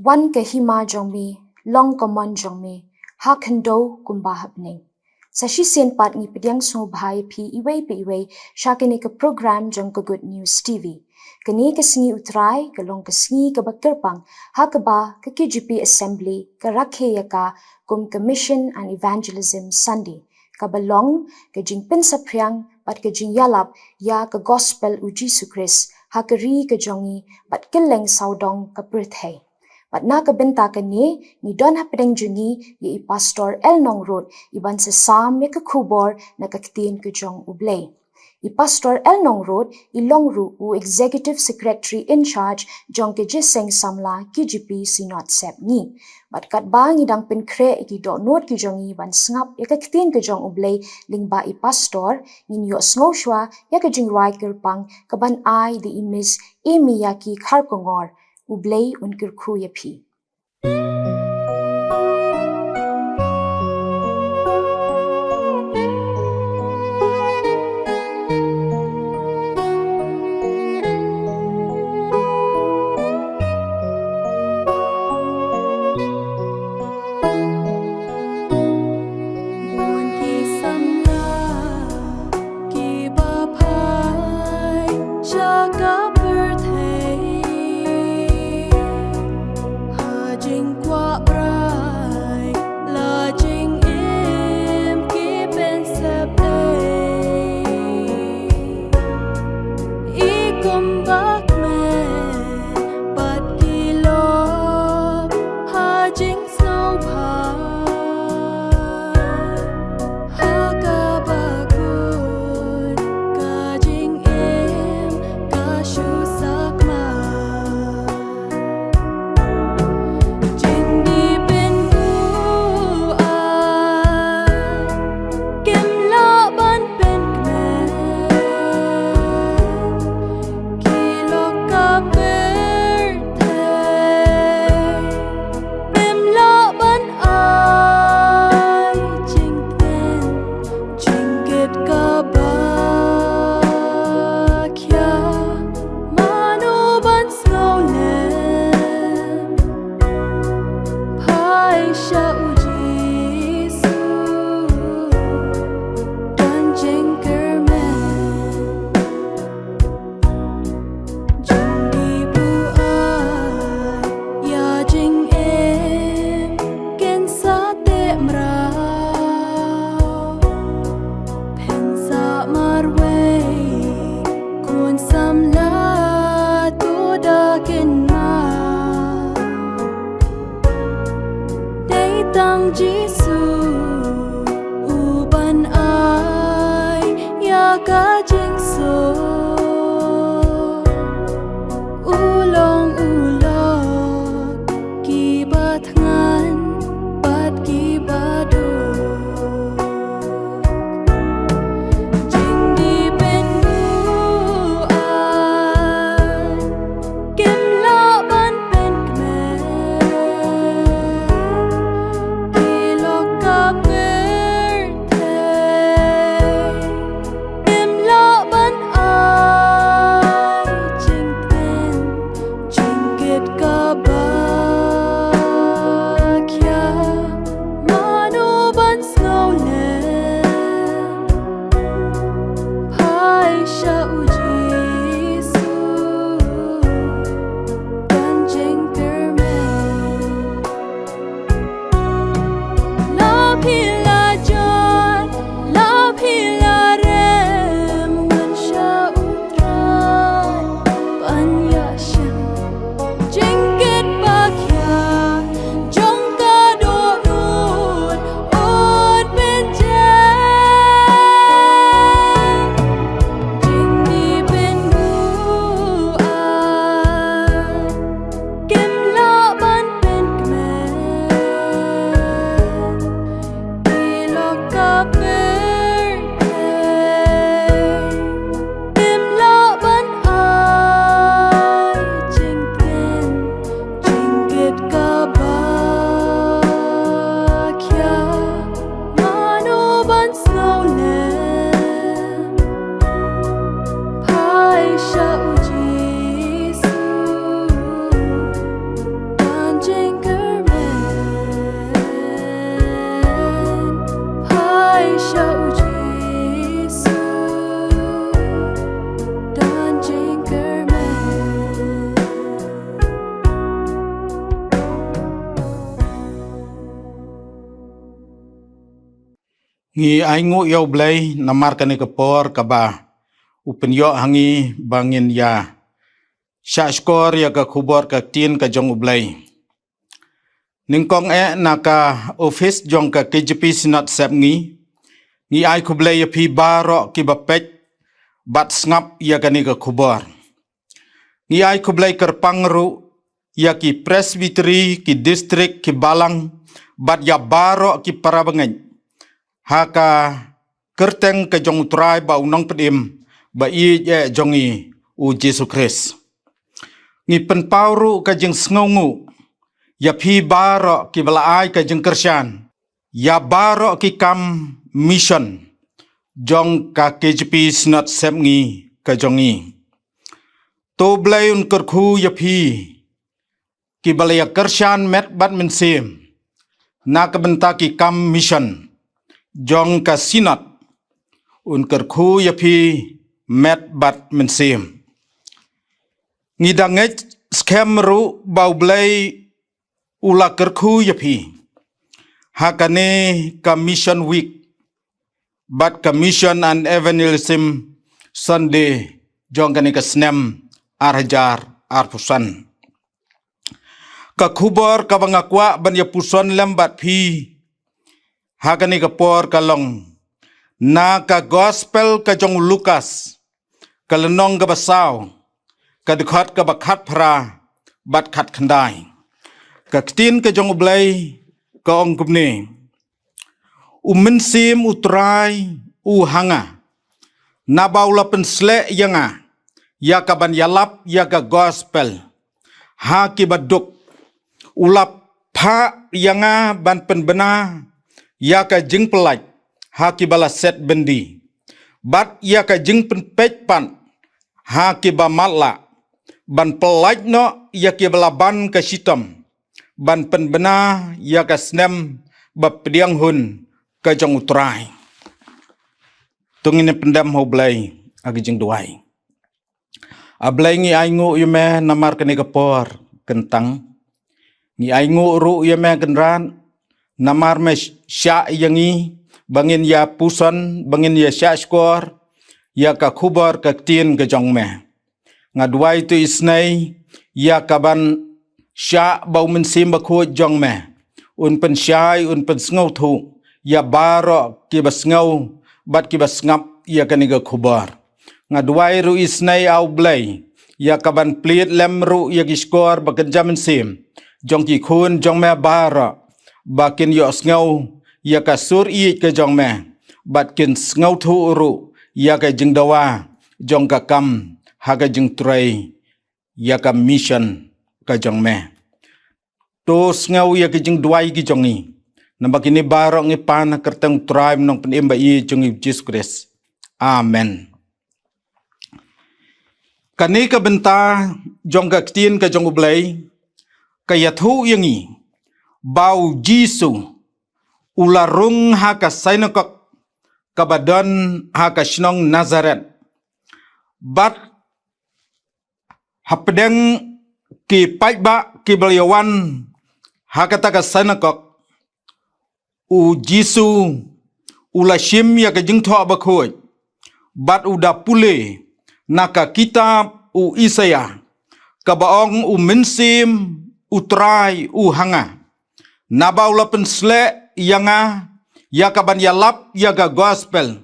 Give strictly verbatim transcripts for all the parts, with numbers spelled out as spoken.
Wan ka hima jong me, long ka mon jong me, ha khyndew kumba ha bneng. Sa shisien pat ngi pdiang sngewbha ïa phi iwei pa iwei sha kane ka program jong ka Good News T V. Kane ka sngi U Trai ka long ka sngi kaba kyrpang ha kaba ka K J P Assembly ka rakhe ïa ka kum ka Mission and Evangelism Sunday, kaba long ka jingpynsaphriang bad ka jingïalap ïa ka gospel U Jisu Khrist ha ka ri ka jong ngi bad kylleng sawdong ka pyrthei. Bad na ka bynta kane, ngi don hapdeng jong ngi ïa i Pastor L Nongrut, i ban sa sam ïa ka khubor na ka ktien ka jong U Blei. I Pastor L Nongrut i long ruh u Executive Secretary in Charge jong ka Jingïaseng Samla K J P Synod Sepngi. Bad katba ngi dang pynkhreh ïa ki dohnud ki jong ngi ban sngap ïa ka ktien ka jong U Blei lyngba i Pastor, ngin ïohsngew shuwa ïa ka jingrwai kyrpang kaban ai da i Miss Amy Yaki Kharkongor. U Blei un kyrkhu ïa phi. Bun ki samla kiba phai sha ka pyrthei, ha jingkwah brai la jingim ki pynsep ei. I kumba kmen bad ki lok ha jingsngewbha, ha kaba kut ka jingim ka shu sakma. Jingdih pynbuaid kim lah ban pynkmen, ki lok ka pyrthei kim lah ban ai jingtngen. Jingkit kaba khia, mano ban sngewlem? Phai sha U Jisu, don jingkyrmen. Jingdih buaid ïa jingim kin sa teh mraw. Phin sah marwei khun samla, to da kynmaw. Dei tang Jisu u ban ai ïa ka jingsuk. U long u lok kiba thngan bad kiba duk. Jingdih pynbuaid kim lah ban pynkmen. Ki lok ka pyrthei kim lah ban ai jingtngen. Jingkit kaba khia, mano ban sngewlem? Phai sha U Jisu, don jingkyrmen. La phi la jot, la phi la rem, wan sha U Trai ban ïashem. Jingkit ba khia jong ka dohnud un pynjem. Jingdih pynbuaid kim lah ban pynkmen. Ki lok ka pyrthei kim lah ban ai jingtngen. Jingkit kaba khia, mano ban sngewlem? Phai sha U Jisu, don jingkyrmen. Ngi ai nguh ïa U Blei namar kane ka por kaba u pynïoh ha ngi ba ngin ïa shah shkor ïa ka khubor ka ktien ka jong U Blei. Nyngkong eh na ka office jong ka K J P Synod Sepngi, ngi ai khublei ïa phi baroh kiba peit bad sngap ïa kane ka khubor. Ngi ai khublei kyrpang ruh ïa ki presbytery, ki district, ki balang, bad ïa baroh ki para bangeit ha ka kyrteng ka jong U Trai bad U Nongpynim ba ïeit eh jong ngi, U Jisu Khrist. Ngi pynpaw ruh ka jingsngewnguh ïa phi baroh kiba la ai ka jingkyrshan ïa baroh ki kam mission jong ka K J P Synod Sepngi ka jong ngi. To U Blei un kyrkhu ïa phi kiba la ïa kyrshan met bad mynsiem na ka bynta ki kam mission jong ka Synod, un kyrkhu ïa phi met bad mynsiem. Ngi da ngeit skhem ruh ba U Blei u la kyrkhu ïa phi ha kane ka Mission Week bad ka Mission and Evangelism Sunday jong kane ka snem ar hajar arphew san. Ka khubor kaba nga kwah ban ïa puson lem bad phi ha kane ka por ka long na ka Gospel ka jong u Lukas, ka lynnong kaba saw, ka dkhot kaba khatphra bad khatkhyndai. Ka ktien ka jong U Blei ka ong kumne: U Mynsiem U Trai u ha nga, naba u la pynsleh ïa nga ïa ka ban ïalap ïa ka Gospel ha kiba duk. U la phah ïa nga ban pynbna ïa ka jingpyllait ha kiba la set byndi, bad ïa ka jingpynpeit pat ha kiba matlah, ban pyllait noh ïa kiba la ban ka shitom, ban pynbna ïa ka snem ba pdiang hun ka jong U Trai. To ngin ïa pyndem ha U Blei ha ka jingduwai. A Blei, ngi ai nguh ïa me namar kane ka por kyntang. Ngi ai nguh ruh ïa me Kynrad namar me shah ïa ngi ba ngin ïa puson, ba ngin ïa shah shkor ïa ka khubor ka ktien ka jong me. Nga duwai to isynei ïa ka ban shah ba U Mynsiem Bakhuid jong me un pynshai, un pynsngewthuh ïa baroh kiba sngew bad kiba sngap ïa kane ka khubor. Nga duwai ruh isynei, A Blei, ïa ka ban plied lem ruh ïa ki shkor ba kynja mynsiem jong ki khun jong me baroh, ba kin ïohsngew ïa ka sur ïeit ka jong me, bad kin sngewthuh ruh ïa ka jingdawa jong ka kam ha ka jingtrei ïa ka mission ka jong me. To sngew ïa ki jingduwai ki jong ngi. Namar kine baroh ngi pan ha kyrteng U Trai U Nongpynim ba ïeit jong ngi U Jisu Khrist. Amen. Kane ka bynta jong ka ktien ka jong U Blei ka ïathuh ïa ngi ba U Jisu u la rung ha ka synagog kaba don ha ka shnong Nazareth. Bad hapdeng ki paidbah kiba la ïawan ha kata ka synagog, U Jisu u la shim ïa ka Jingthoh Bakhuid bad u da pule na ka kitab u Isaïah, kaba ong: U Mynsiem U Trai u ha nga, naba u la pynsleh ïa nga ïa ka ban ïalap ïa ka Gospel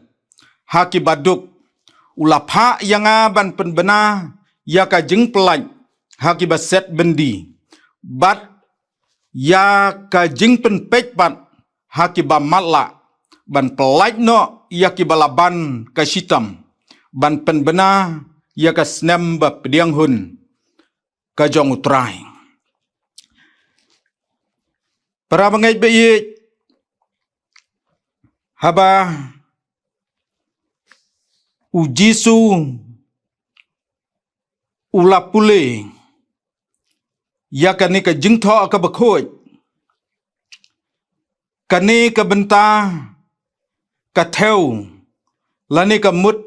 ha kiba duk. U la phah ïa nga ban pynbna ïa ka jingpyllait ha kiba set byndi, bad ïa ka jingpynpeit pat ha kiba matlah, ban pyllait noh ïa kiba la ban ka shitom, ban pynbna ïa ka snem ba pdiang hun ka jong U Trai. Para bangeit ba ïeit, haba U Jisu u la pule ïa kane ka Jingthoh kaba Khuid, kane ka bynta ka thew lane ka mut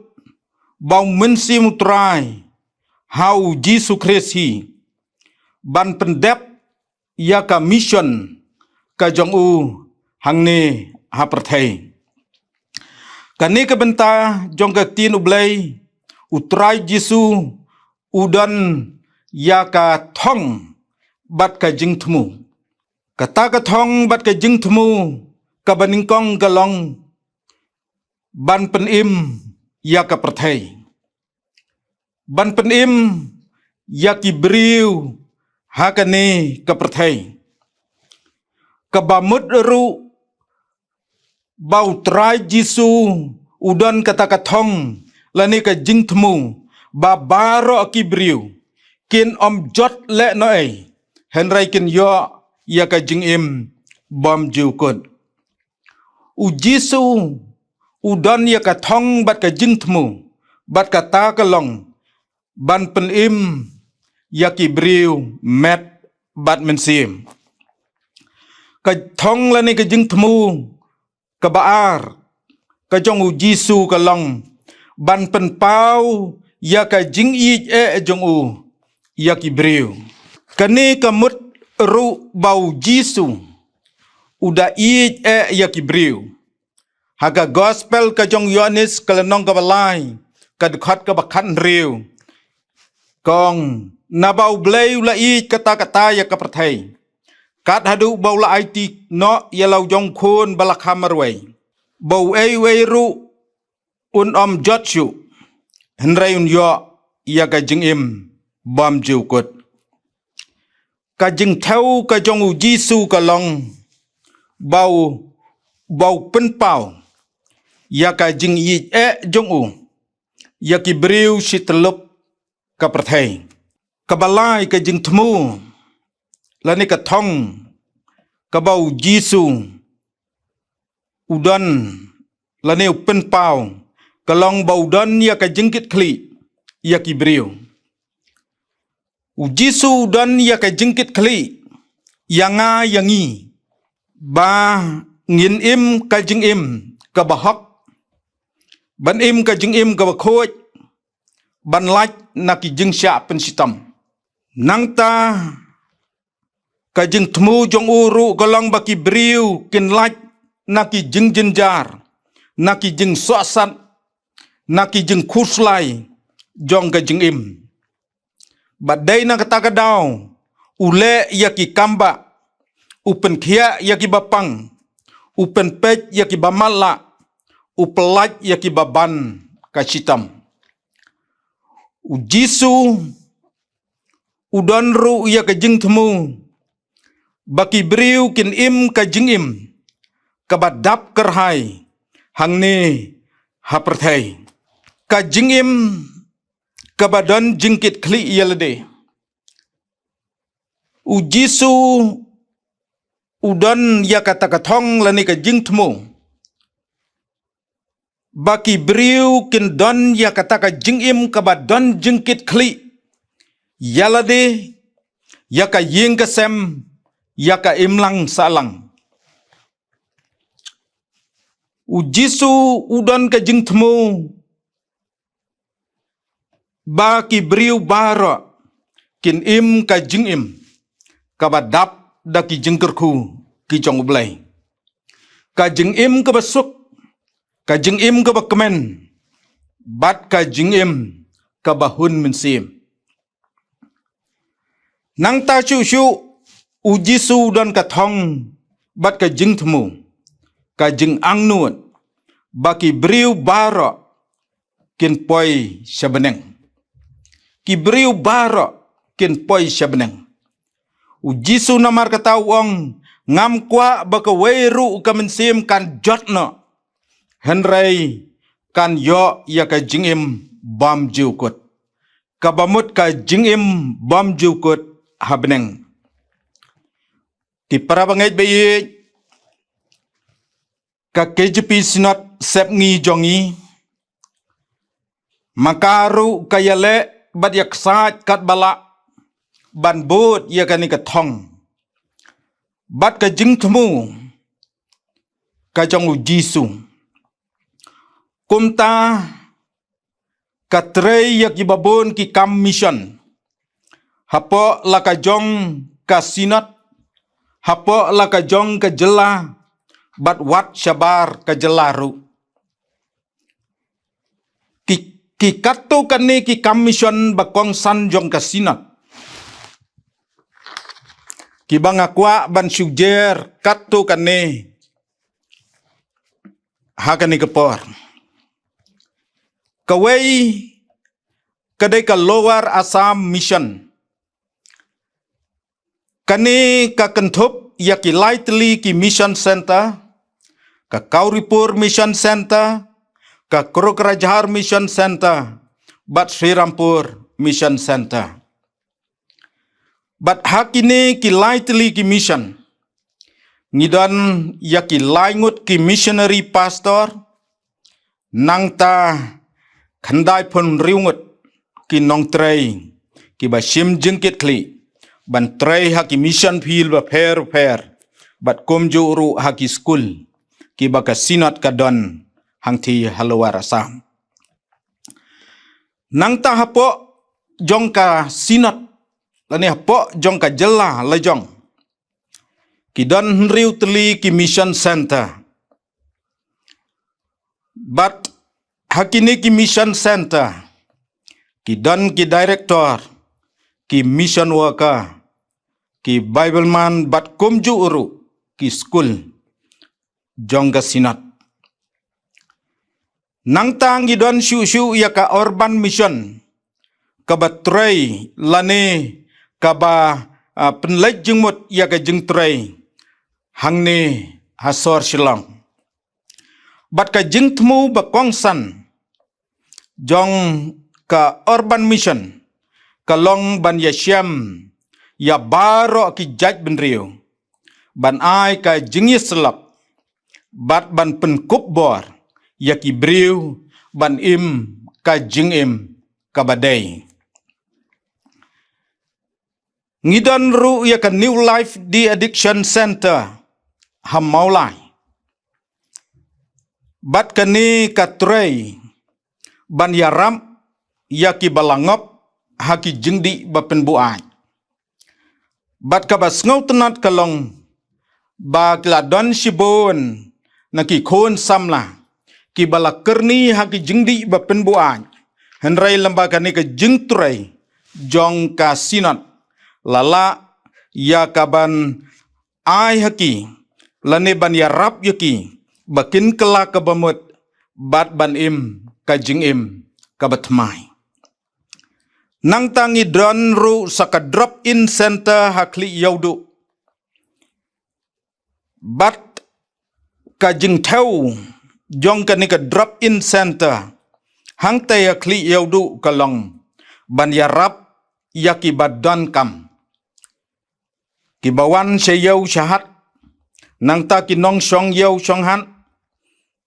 ba U Mynsiem U Trai ha U Jisu Khrist hi ban pyndep ïa ka mission ka jong u hangne ha pyrthei. Kane ka bynta jong ka ktien U Blei, U Trai Jisu u don ïa ka thong bad ka jingthmu. Kata ka thong bad ka jingthmu kaba nyngkong ka long ban pynim ïa ka pyrthei. Ban pynim ïa ki briew ha kane ka pyrthei. Kaba mut ruh ba U Trai Jisu u don kata ka thong lane ka jingthmu ba baroh ki briew kin ym jot lehnohei, hynrei kin ïoh ïa ka jingim bymjukut. U Jisu u don ïa ka thong bad ka jingthmu, bad kata ka long ban pynim ïa ki briew met bad mynsiem. Ka thong lane ka jingthmu kaba ar ka jong U Jisu ka long ban pynpaw ïa ka jingïeit eh jong u ïa ki briew. Kane ka mut ruh ba U Jisu u da ïeit eh ïa ki briew. Ha ka gospel ka jong Ïoannis ka lynnong kaba lai, ka dkhot kaba khathynriew, ka ong, naba U Blei u la ïeit katta katta ïa ka pyrthei, kat haduh ba u la aiti noh ïa la u jong u Khun ba la kham marwei, ba uei uei ruh un ym jot shuh, hynrei un ïoh ïa ka jingim bymjukut. Ka jingthew ka jong U Jisu ka long ba u, ba u pynpaw ïa ka jingïeit eh jong u ïa ki briew shi tyllup ka pyrthei. Kaba lai, ka jingthmu lane ka thong kaba U Jisu u don lane u pynpaw ka long ba u don ïa ka jingkitkhlieh ïa ki briew. U Jisu u don ïa ka jingkitkhlieh ïa nga ïa ngi ba ngin im ka jingim kaba hok, ban im ka jingim kaba khuid, ban lait na ki jingshah pynshitom. Nangta ka jingthmu jong u ruh ka long ba ki briew kin lait na ki jingjynjar, na ki jingsohsat, na ki jingkhuslai jong ka jingim. Bad dei na kata ka daw u leh ïa ki kambah, u pynkhiah ïa ki bapang, u pynpeit ïa ki bamatlah, u pyllait ïa ki baban ka shitom. U Jisu u don ruh ïa ka jingthmu ba ki briew kin im ka jingim kaba dap kyrhai hangne ha pyrthei, ka jingim kaba don jingkitkhlieh ïa lade. U Jisu u don ïa kata ka thong lane ka jingthmu ba ki briew kin don ïa kata ka jingim kaba don jingkitkhlieh ïa lade, ïa ka ïing ka sem, ïa ka imlang sahlang. U Jisu u don ka jingthmu ba ki briew baroh kin im ka jingim kaba dap da ki jingkyrkhu ki jong U Blei, ka jingim kaba suk, ka jingim kaba kmen, bad ka jingim kaba hun mynsiem. Nangta shuh shuh, U Jisu u don ka thong bad ka jingthmu, ka jingangnud ba ki briew baroh kin poi sha bneng. Ki briew baroh kin poi sha bneng. U Jisu namar kata u ong, ngam kwah ba kawei ruh ka mynsiem kan jot noh, hynrei kan ïoh ïa ka jingim bymjukut, kaba mut ka jingim bymjukut ha bneng. Ki para bangeit ba ïeit, ka K J P Synod Sepngi jong ngi, ma ka ruh ka ïaleh bad ïaksaid katba lah ban bud ïa kane ka thong bad ka jingthmu ka jong U Jisu. Kumta ka trei ïa kiba bun ki kam mission hapoh la ka jong ka Synod, hapoh la ka jong ka jylla, bad wat shabar ka jylla ruh. ki katto katne ki kam mission ba kongsan jong ka Synod, kiba nga kwah ban shu jer katto katne ha kane ka por. Kawei ka dei ka Lower Assam Mission. Kane ka kynthup ïa ki lai tylli ki mission center, ka Kauripur Mission Center, ka Krukrajhar Mission Center, bad Srirampur Mission Center. Bad ha kine ki lai tylli ki mission, ngi don ïa ki lai ngut ki missionary pastor, nangta khyndai phew hynriew ngut ki nongtrei kiba shim jingkitkhlieh ban trei ha ki mission field bapher bapher, bad kumjuh ruh ha ki skul kiba ka Synod ka don hangtei ha Lower Assam. Nangta hapoh jong ka Synod, lane hapoh jong ka jylla la jong, ki don hynriew tylli ki mission center. Bad ha kine ki mission center, ki don ki director, ki mission worker, ki Bible man, bad kumjuh ruh ki skul jong ka Synod. Nangta ngi don shuh shuh ïa ka Urban Mission, kaba trei lane kaba, ah, pynleit jingmut ïa ka jingtrei hangne ha sor Shillong. Bad ka jingthmu ba kongsan jong ka Urban Mission ka long ban ïashem ïa baroh ki jaitbynriew, ban ai ka jingïasyllok, bad ban pynkup bor ïa ki briew ban im ka jingim kaba dei. Ngi don ruh ïa ka New Life De-Addiction Center ha Mawlai. Bad kane ka trei ban ïarap ïa kiba la ngop ha ki jingdih ba pynbuaid, bad kaba sngewtynnat ka long ba ki la don shibun na ki khun samla kiba la kyrni ha ki jingdih ba pynbuaid, hynrei lyngba kane ka jingtrei jong ka Synod, la lah ïa ka ban ai ha ki lane ban ïarap ïa ki ba kin kylla kaba mut bad ban im ka jingim kaba thymmai. Nangta ngi don ruh sa ka drop-in center ha Khlieh Ïewduh. Bad ka jingthew jong kane ka drop-in center hangtei ha Khlieh Ïewduh ka long ban ïarap ïa kiba donkam, kiba wan sha ïew sha hat, nangta ki nongshong ïew shong hat,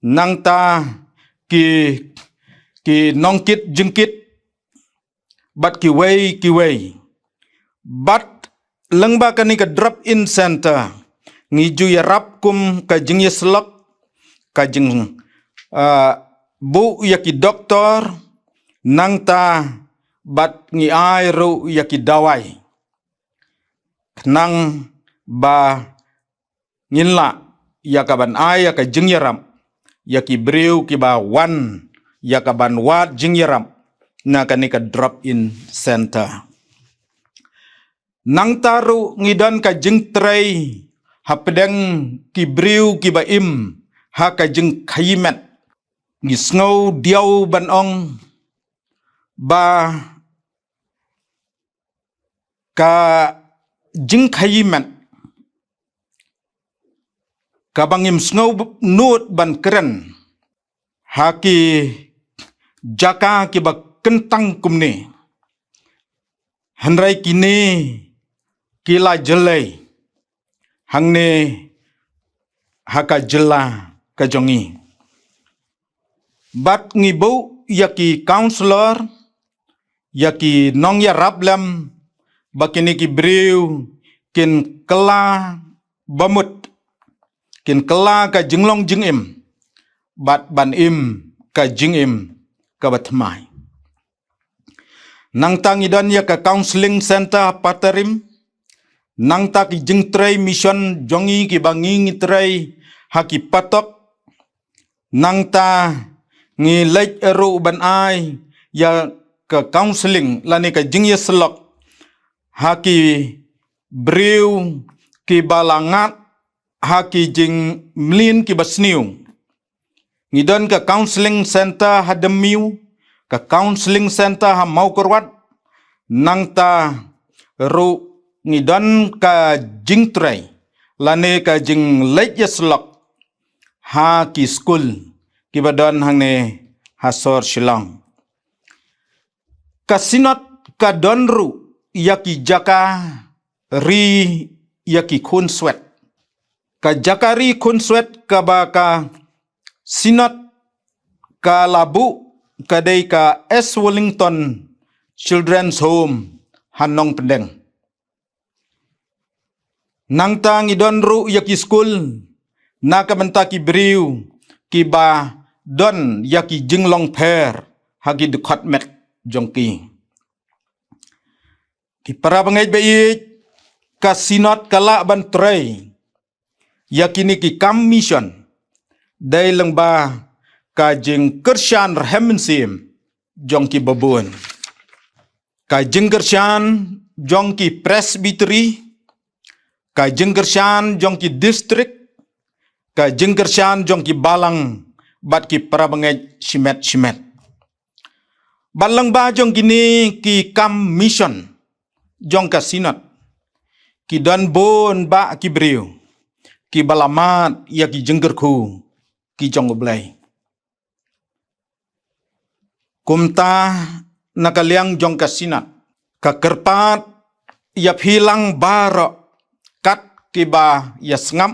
nangta ki, ki nongkit jingkit, bad kiwei kiwei. Bad lyngba kane ka drop-in center, ngi ju ïarap kum ka jingïasyllok, ka jing, ah, buh ïa ki doktor, nangta bad ngi ai ruh ïa ki dawai, khnang ba ngin lah ïa ka ban ai ïa ka jingïarap ïa ki briew kiba wan ïa ka ban wad jingïarap na kane ka drop-in center. Nangta ruh ngi don ka jingtrei hapdeng ki briew kiba im ha ka jingkhaïi met. Ngi sngew diaw ban ong ba ka jingkhaïi met kaba ngim sngewnud ban kren ha ki jaka kiba kyntang kumne, hynrei kine ki la jyllei hangne ha ka jylla ka jong ngi. Bad ngi buh ïa ki counsellor, ïa ki nongïarap lem, ba kine ki briew kin kylla ba mut, kin kylla ka jinglong jingim bad ban im ka jingim kaba thymmai. Nangta ngi don ïa ka counselling center ha Patarim. Nangta ki jingtrei mission jong ngi kiba ngi ngi trei ha ki patok. Nangta ngi leit ruh ban ai ïa ka counseling lane ka jingïasyllok ha ki briew kiba la ngat ha ki jingmlien kiba sniew. Ngi don ka counseling center ha Dymmiw, ka counseling center ha Mawkyrwat, nangta ruh ngi don ka jingtrei lane ka jingleit ïasyllok ha ki skul kiba don hangne ha sor Shillong. Ka Synod ka don ruh ïa ki jaka ri ïa ki khunswet. Ka jaka ri khunswet kaba ka Synod ka la buh ka dei ka S Wellington Children's Home ha Nongpyndeng. Nangta ngi don ruh ïa ki skul na ka bynta ki briew kiba don ïa ki jinglong pher ha ki dkhot met jong ki. Ki para bangeit ba ïeit, ka Synod ka lah ban trei ïa kine ki kam mission dei lyngba ka jingkyrshan rhem mynsiem jong ki babun. Ka jingkyrshan jong ki presbytery, ka jingkyrshan jong ki district, ka jingkyrshan jong ki balang bad ki para bangeit shimet shimet. Bad lyngba jong kine ki kam mission jong ka Synod, ki don bun bah ki briew kiba la mad ïa ki jingkyrkhu ki jong U Blei. Kumta na ka liang jong ka Synod, ka kyrpad ïa phi lang baroh kat kiba ïa sngap,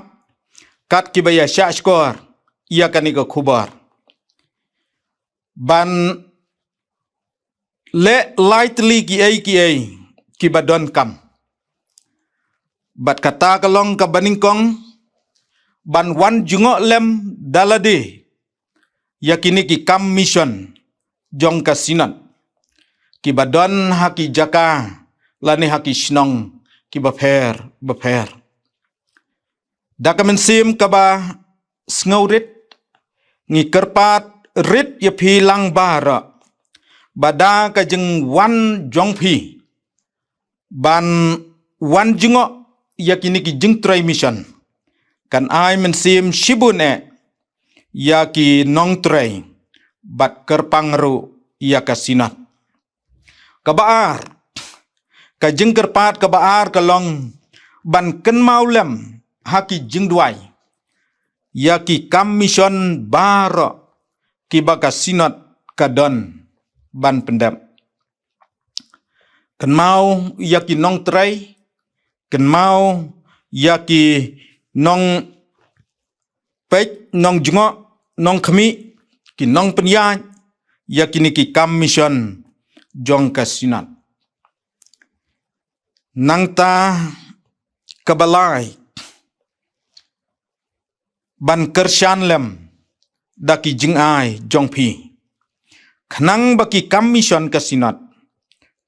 kat kiba ïa shah shkor ïa kane ka khubor, ban leh lai tylli kiei kiei kiba donkam. Bad kata ka long kaba nyngkong, ban wan jngoh lem da lade ïa kine ki kam mission jong ka Synod kiba don ha ki jaka lane ha ki shnong kiba pher bapher. Da ka mynsiem kaba sngewrit, ngi kyrpad rit ïa phi lang baroh ba da ka jingwan jong phi ban wan jngoh ïa kine ki jingtrei mission kan ai mynsiem shibun eh ïa ki nongtrei bad kyrpang ruh ïa ka Synod. Kaba ar, ka jingkyrpad kaba ar ka long ban kynmaw lem ha ki jingduwai ïa ki kam mission baroh kiba ka Synod ka don ban pyndep. Kynmaw ïa ki nongtrei, kynmaw ïa ki nongpeit, nongjngoh, nongkhmih, ki nongpynïaid ïa kine ki kam mission jong ka Synod. Nangta kaba lai, ban kyrshan lem da ki jingai jong phi, khnang ba ki kam mission ka Synod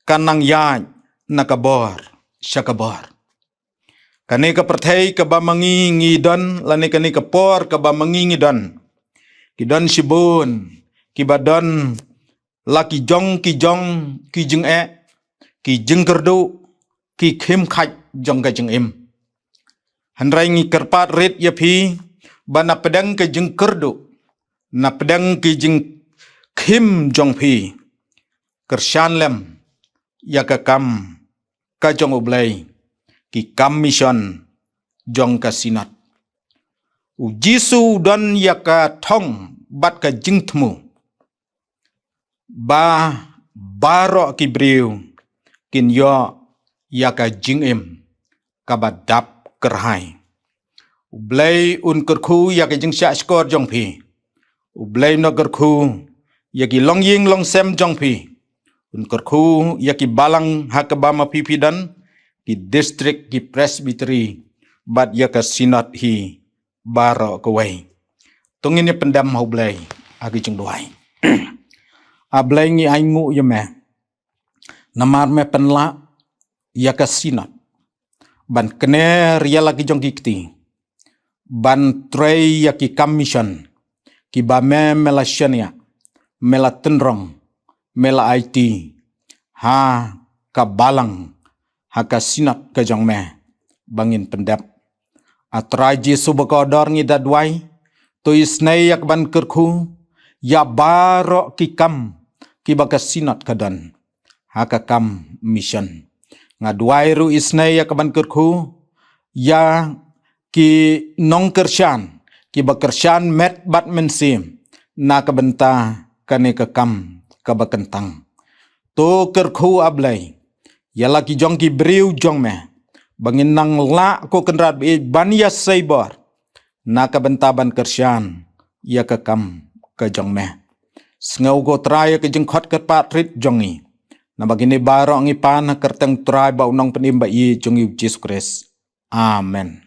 kan nang ïaid na ka bor sha ka bor. Kane ka pyrthei kaba ma ngi ngi don lane kane ka por kaba ma ngi ngi don, ki don shibun kiba don la ki jong ki jong ki jingeh, ki jingkyrduh, ki khim khat jong ka jingim. Hynrei ngi kyrpad rit ïa phi ba na pdeng ka jingkyrduh, na pdeng ka jingkhim jong phi, kyrshan lem ïa ka kam ka jong U Blei, ki kam mission jong ka Synod. U Jisu u don ïa ka thong bad ka jingthmu ba baroh ki briew kin ïoh ïa ka jingim kaba dap kyrhai. U Blei un kyrkhu ïa ka jingshah shkor jong phi. U Blei un kyrkhu ïa ki longïing longsem jong phi. Un kyrkhu ïa ki balang ha kaba ma phi phi don, ki district, ki presbytery, bad ïa ka Synod hi baroh kawei. To ngin ïa pyndem ha U Blei ha ki jingduwai. A Blei, ngi ainguh ïa me namar me pynlah ïa ka Synod ban kner ïa la ki jong ki kti, ban trei ïa ki kam mission kiba me, me la shaniah, me la tynrong, me la aiti ha ka balang, ha ka synod ka jong me, ba ngin pyndep. A Trai Jisu ba kordor, ngi da duwai, to isynei ïa ka ban kyrkhu ïa baroh ki kam kiba ka synod ka don ha ka kam mission. Nga duwai ruh isynei ïa ka ban kyrkhu ïa ki nongkyrshan kiba kyrshan met bad mynsiem na ka bynta kane ka kam kaba kyntang. To kyrkhu, A Blei, ïa la ki jong ki briew jong me, ba ngin nang lah, ko Kynrad ba ïeit, ban ïasei bor na ka bynta ban kyrshan ïa ka kam ka jong me. Sngew, ko Trai, ïa ka jingkhot kyrpad rit jong ngi, naba kine baroh ngi pan ha ka kyrteng Trai bad u Nongpynim ba ïeit jong ngi, U Jisu Khrist. Amen.